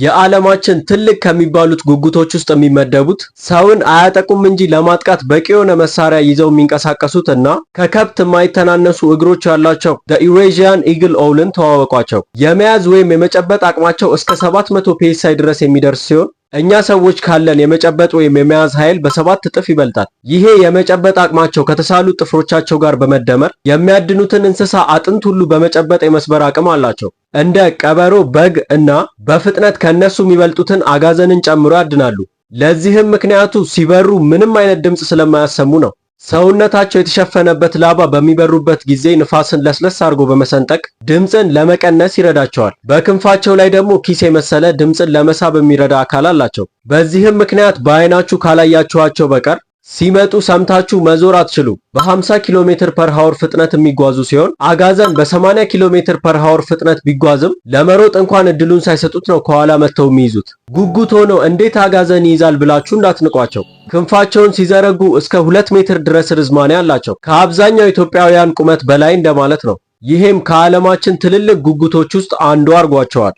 የዓለማችን ትልቅ ከሚባሉት ጉጉቶች ውስጥ የሚመደቡት፣ ሰውን አያጠቁም እንጂ ለማጥቃት በቂ የሆነ መሳሪያ ይዘው የሚንቀሳቀሱት እና ከከብት የማይተናነሱ እግሮች ያላቸው Eurasian eagle owl ን ተዋወቋቸው። የመያዝ ወይም የመጨበጥ አቅማቸው እስከ 700 PSI ድረስ የሚደርስ ሲሆን እኛ ሰዎች ካለን የመጨበጥ ወይም የመያዝ ኃይል በ7 እጥፍ ይበልጣል። ይሄ የመጨበጥ አቅማቸው ከተሳሉ ጥፍሮቻቸው ጋር በመደመር የሚያድኑትን እንስሳ አጥንት ሁሉ በመጨበጥ የመስበር አቅም አላቸው። እንደ ቀበሮ፣ በግ እና በፍጥነት ከነሱ የሚበልጡትን አጋዘንን ጨምሮ ያድናሉ። ለዚህም ምክንያቱ ሲበሩ ምንም አይነት ድምፅ ስለማያሰሙ ነው። ሰውነታቸው የተሸፈነበት ላባ በሚበሩበት ጊዜ ንፋስን ለስለስ አድርጎ በመሰንጠቅ ድምፅን ለመቀነስ ይረዳቸዋል። በክንፋቸው ላይ ደግሞ ኪስ የመሰለ ድምፅን ለመሳብ የሚረዳ አካል አላቸው። በዚህም ምክንያት በአይናችሁ ካላያችኋቸው በቀር ሲመጡ ሰምታችሁ መዞር አትችሉም። በ50 ኪሎ ሜትር per hour ፍጥነት የሚጓዙ ሲሆን አጋዘን በ80 ኪሎ ሜትር per hour ፍጥነት ቢጓዝም ለመሮጥ እንኳን እድሉን ሳይሰጡት ነው ከኋላ መጥተው የሚይዙት። ጉጉት ሆኖ እንዴት አጋዘን ይይዛል ብላችሁ እንዳትንቋቸው። ክንፋቸውን ሲዘረጉ እስከ 2 ሜትር ድረስ ርዝማኔ አላቸው። ከአብዛኛው ኢትዮጵያውያን ቁመት በላይ እንደማለት ነው። ይሄም ከዓለማችን ትልልቅ ጉጉቶች ውስጥ አንዱ አድርጓቸዋል።